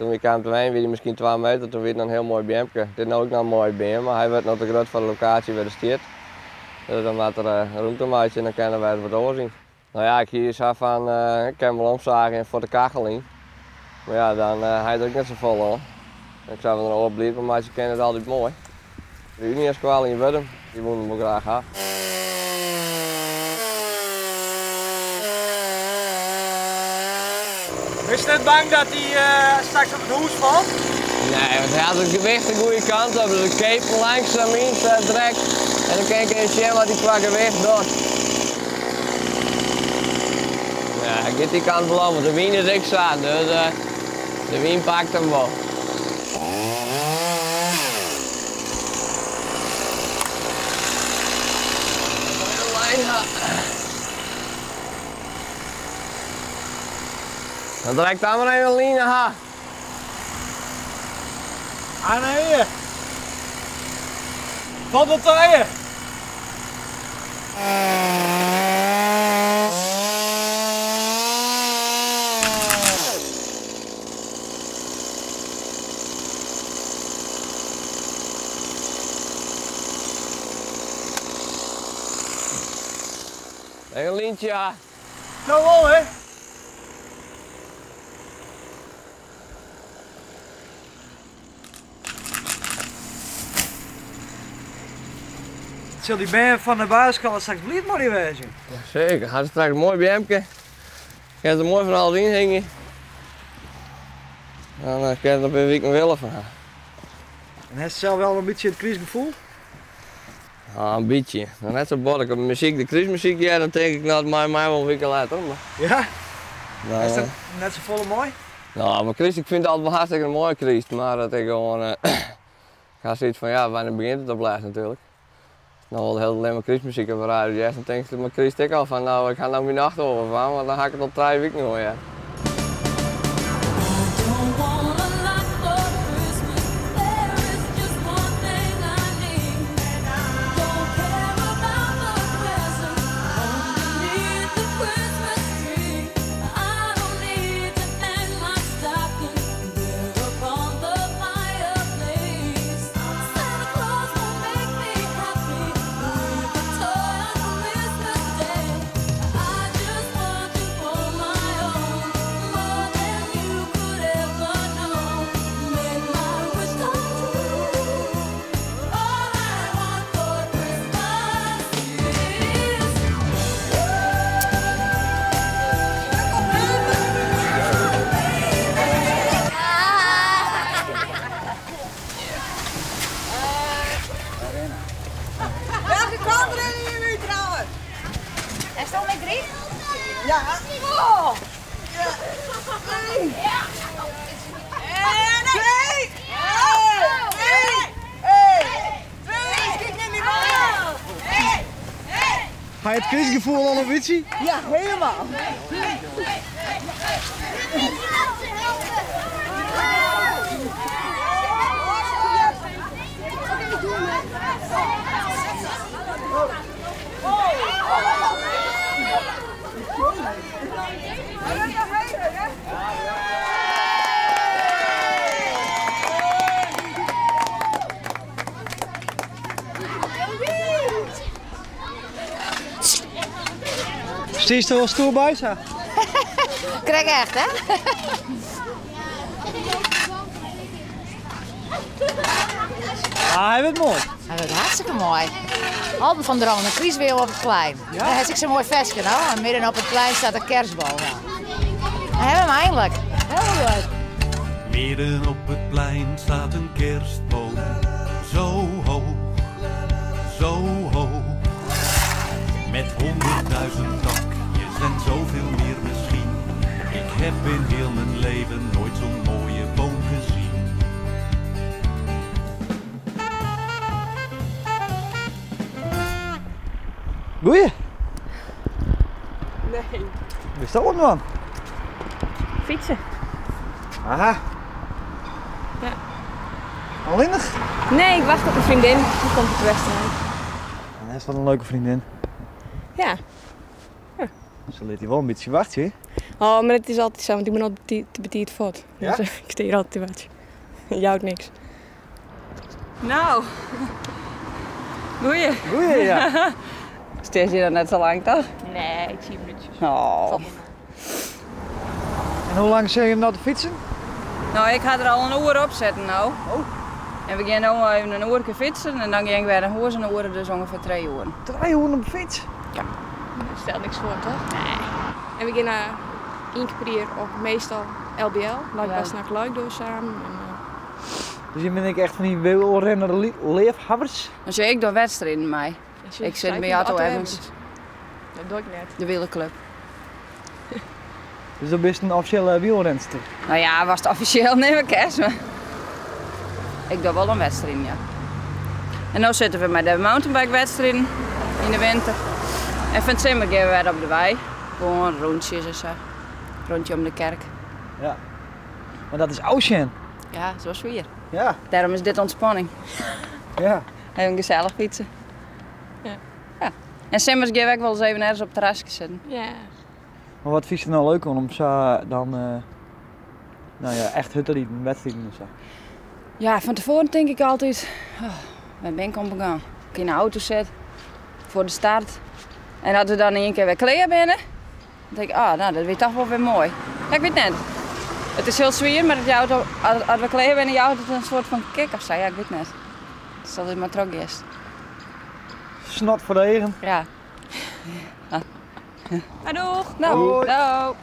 Toen wy kamen te wenjen wie dy miskien twa meter, toen wie it noch in hiel moai beamke. It is no ek noch in moai beam, mar hy wurdt no te grut foar de lokaasje wêr't er stiet. Dus dan moat er rûmte meitsje en dan kin der wer wat oars yn. No ja, ik hie sa fan, ik kin him wol omsage en fuort de kachel yn. Mar ja, dan ha je der ek net safolle oan. Ik sei fan in oar bliid mei meitsje kin is altyd moai. De Unia-skoalle yn Wurdum, dy woene him wol graach ha. Bist net bang dat dy straks op it hûs falt? Nee, want hy hat it gewicht de goede kant op, dus ik keep him langsaam yn, sa direkt. En dan kin ik even sjen wat hy kwa gewicht docht. Ja, hy giet dy kant wol op, want de wyn is ek sa, dus de wyn pakt him wol. Dan trek dan mar even in line ha. Ah nee. Falt wol teien. Even in lyntsje ha. Zo wol hè? Sil dy bern fan de basisskoalle straks bliid mei dy wêze? Seker, hat straks in moai beamke. Kin der moai fan alles yn hingje. Dan kin der in pear wiken wille fan ha. En hast sels wel in bytsje it krystgefoel? Ja, in bytsje. Noch net sa bot. As ik muzyk, de krystmuzyk hear, dan tink ik, no, it mei my wol in wike letter. Mar, Ja? Dan, Is dat net sa folle mei? No, mar kryst, ik fyn it altyd wol hartstikke moai kryst, mar it is gewoan, ik ha soiets fan, ja, wannear begjint it op lêst natuerlik. No wol de hiele tiid allinne mar krystmuzyk op de radio hearst, dan tinkst mei kryst ek al fan, no, ik ha no myn nocht wol wat fan, want dan ha ik it al trije wiken oan heard. Welke kant rennen jullie trouwens? Is het al met drie? Ja. Oh. Ja. Ja. En 2. 1. 1. 2. Kijk naar die man. Ha je it krystgefoel al in bytsje? Ja, helemaal. Stiest der wol stoer by sa? Krekt echt, hè? Ah, hy wurdt moai. Hy wurdt hartstikke moai. Alden fan dromen, in krystbeam op it plein. Ja? Dêr is ek sa'n moai ferske, no. En midden op it plein staat in kerstboom. Ja. Dan hawwe we him einlik. Hiel leuk. Midden op het plein staat een kerstboom. Zo hoog, zo hoog. Met 100.000 takjes en zoveel meer misschien. Ik heb in heel mijn leven nooit zo'n mooie boom gezien. Goeie. Nee. Witst dat wat man? Fytsen. Aha. Ja. Allinnich? Nee, ik wacht op een vriendin. Die komt uit de Westerhei. En is dat in leuke freondin? Ja. Ja. Se lit dy wol in bytsje wachtsje. Oh, mar it is altyd sa, want ik bin altyd te betiid fuort. Ja? Dus ik stean hjir altyd te wachtsjen. Jout niks. Nou, goeie. Goeie, ja. Stean je dan net sa lang toch? Nee, 10 minuutjes. Oh. En hoe lang zijn je nou te fietsen? Nou, ik ha der al in oere op sitten no. Oh. En we gean no even in oerke fytsen en dan gean ik wer nei hûs in oere, dus ûngefear 3 oeren. 3 oeren op de fyts? Ja. Dat stelt niks foar, toch? Nee. En we gean ien kear per jier op meastal LBL, Luik Ja. Bastenaken Luik door samen. En, Dus je bent echt van die wielrenner liefhebbers? Dan zie ik door wedstrijden mei. en Ik zit bij Otto Emmens. Dat doe ik net. De wielerclub. Dus dat is een officiële wielrenster? Nou ja, was het officieel niet meer kerst, maar ik doe wel een wedstrijd, ja. En nu zitten we met de mountainbike wedstrijden in de winter. En van het zomer gaan we weer op de wei. Gewoon rondjes en zo. Rondje om de kerk. Ja. Maar dat is Ocean. Ja, zo is weer. Ja. Daarom is dit ontspanning. Ja. Even gezellig fietsen. Ja. Ja. En soms gaan we ook wel eens even ergens op het terrasje zitten. Ja. Maar wat vind je nou leuk om zo dan, nou ja, echt hut te rijden, wedstrijden en zo? Ja, van tevoren denk ik altijd, oh, waar ben ik om begaan? Ik in de auto zit voor de start. En dat we dan in één keer weer klaar binnen, dan denk ik, ah, nou, dat wordt toch wel weer mooi. Ja, ik weet net. Het is heel zwier, maar het jouwt al, als we klaar binnen, jouwt het een soort van kick of zo. Ja, ik weet net. Het is altijd maar trok eerst. Snot voor de regen. Ja. Doeg! Nou, Doei. doei.